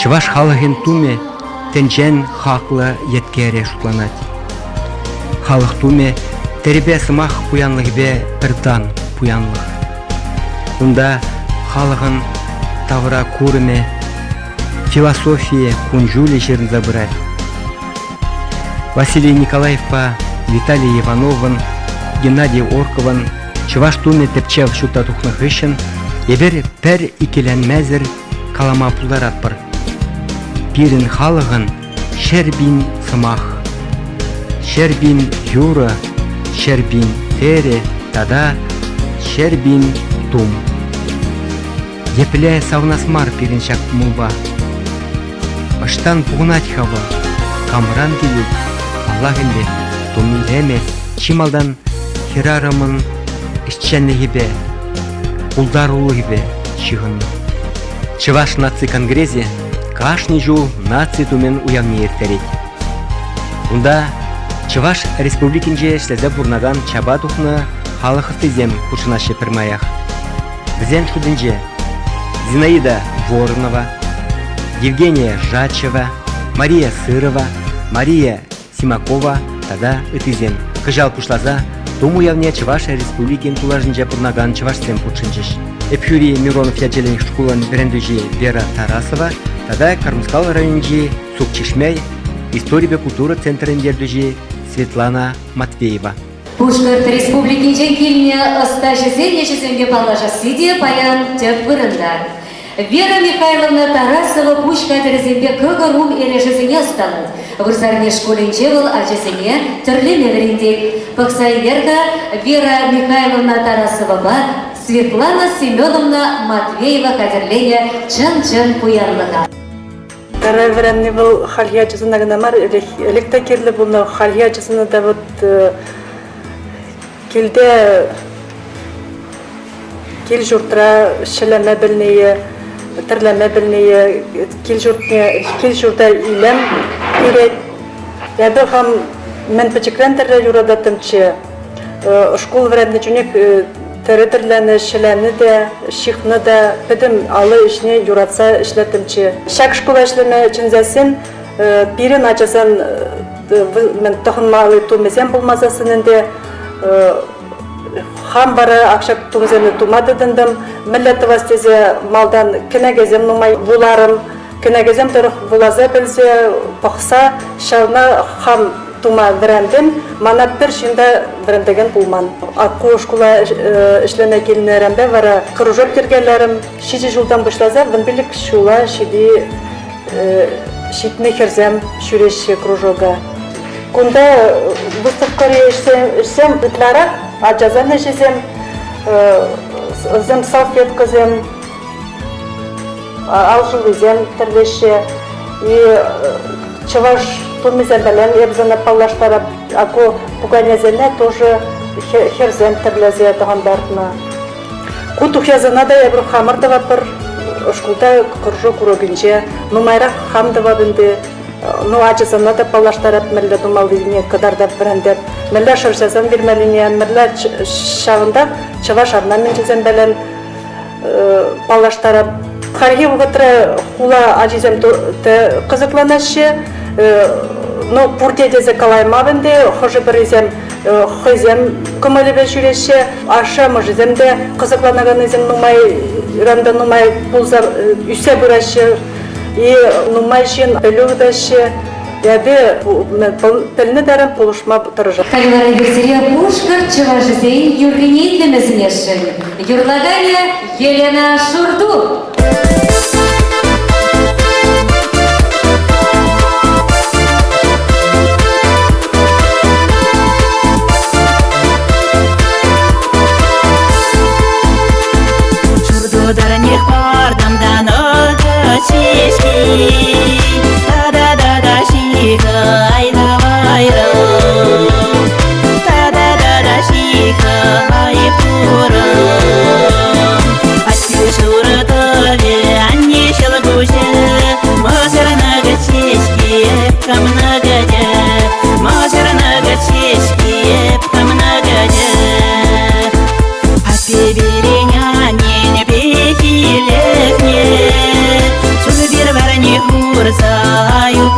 Чӑваш халӑхӗн тумӗ тӗнчен хаклӑ еткерӗ шутланать. Халӑх тумӗ тӗрӗпе сӑмах пуянлӑхӗпе пӗр тан пуянлӑх. Унта халӑхӑн тавра курӑмӗ, философийӗ, кун-ҫулӗ ҫырӑнса пырать. Василий Николаевпа Виталий Ивановӑн, Геннадий Орковӑн чӑваш тумӗ тӗпчев ҫутта тухнӑ хыҫҫӑн эпир пӗр иккӗленмесӗр калама пултаратпӑр. Пирӗн халӑхӑн 100 000 сӑмах, 100 000 юрӑ, 100 000 тӗрӗ тата 100 000 тум. Епле савӑнас мар пирӗн ҫак мулпа? Ӑҫтан пухӑнать-ха вӑл? Камран килет? Паллах ӗнтӗ, тум илемӗ чи малтан хӗрарӑмӑн ӗҫченлӗхӗпе, пултарулӑхӗпе ҫыхӑннӑ. Чӑваш наци конгресӗ кашни ҫул наци тумӗн уявне ирттерет. Унта Чӑваш Республикинче ӗҫлесе пурӑнакан чапа тухнӑ халӑх ӑстисем хутшӑнаҫҫӗ пӗрмаях. Вӗсен шутӗнче Зинаида Воронова, Евгения Жачева, Мария Сырова, Мария Симакова тата ыттисем. Кӑҫал пуҫласа тум уявне Чӑваш Республикин тулашӗнче пурӑнакан чӑвашсем хутшӑнчӗҫ. Ӗпхӳри Миронов ячӗллӗ шкулӑн вӗрентӳҫи Вера Тарасова тата Кармускал районӗнчи Сукчишмей историпе культура центрӗн ертӳҫи Светлана Матвеева. Пушкӑрт Республикинчен килнӗ ӑстаҫӑсен ӗҫӗсемпе паллашасси те паян тӗп вырӑнта. Вера Михайловна Тарасова пуҫ хатӗрӗсемпе кӑкӑр ум эрешӗсене ӑсталать. Вырсарни шкулӗнче вӑл ачасене тӗрлеме вӗрентет. Пӑхса илер-ха Вера Михайловна Тарасовапа Светлана Семеновна Матвеева хатӗрленӗ чӑн-чӑн пуянлӑха. Тӗрӗ вӗренни вӑл хальхи ачасене кӑна мар, ӗлӗк те кирлӗ пулнӑ. Хальхи ачасене те вот килте кил-ҫуртра ҫӗлеме пӗлнийӗ, тӗрлеме пӗлнийӗ, кил-ҫуртне кил-ҫурта илем кӳрет. Эпӗ хам мӗн пӗчӗкрен тӗрре юрататтӑмччӗ. Шкул вӗреннӗ чухнех тӗрӗ тӗрленӗ, ҫӗленӗ те, ҫыхнӑ та, пӗтӗм алӑ ӗҫне юратса ӗҫлеттӗмччӗ. Ҫак шкула ӗҫлеме чӗнсессӗн пирӗн ачасен тӑхӑнмалли тумӗсем пулмасассӑн ӗнтӗ хам вара ак ҫак тумсене тума тытӑнтӑм. Мӗнле тӑвас тесе малтан кӗнекесем нумай вуларӑм. Кӗнекесем тӑрӑх вуласа пӗлсе, пӑхса ҫавна хам тума вӗрентӗм. Мана пӗр ҫын та вӗрентекен пулман. Ку шкула ӗҫлеме килнӗренпе вара кружок йӗркелерӗм. Ҫичӗ ҫултан пуҫласа 15 ҫула ҫити ҫитнӗ хӗрсем ҫӳреҫҫӗ кружока. Кунта выставкӑри ӗҫсем ытларах ачасен ӗҫӗсем, вӗсем салфеткӑсем, алшӑллисем тӗрлеҫҫӗ. И чӑваш тумӗсем пӗлен эпӗ паллаштарап. А ку пуканесене тоже хӗрсем тӗрлесе тӑхӑнтартнӑ. Ку тухьясена та эпир хамӑр тӑватпӑр. Шкулта кружок урокӗнче нумайрах хам тӑвап ӗнтӗ. Ну, ачасене те паллаштарап, мӗнле тумаллине кӑтартап, вӗрентеп. Мӗнле шӑрҫасем вилмеллине, мӗнле ҫавӑнта чӑваш орнаменчӗсем пӗлен паллаштарап. Хальхи вӑхӑтра хула ачисем кӑсӑкланаҫҫӗ. Но пурте тесе калаймап ӗнтӗ, хӑшӗ-пӗрисем хӑйсем кӑмӑлӗпе ҫӳреҫҫӗ, ашшӗ-амӑшӗсем те кӑсӑкланаканнисем нумайран та нумай пулса ӳссе пыраҫҫӗ. И нумай ҫын пӗлӳ ыйтаҫҫӗ. Эпӗ пӗлнӗ таран пулӑшма тӑрӑшатӑп. Халь вара эпир пушкӑрт чӑвашӗсен юррине итлеме сӗнесшӗн. Юрлаканӗ Елена Шурту. курса.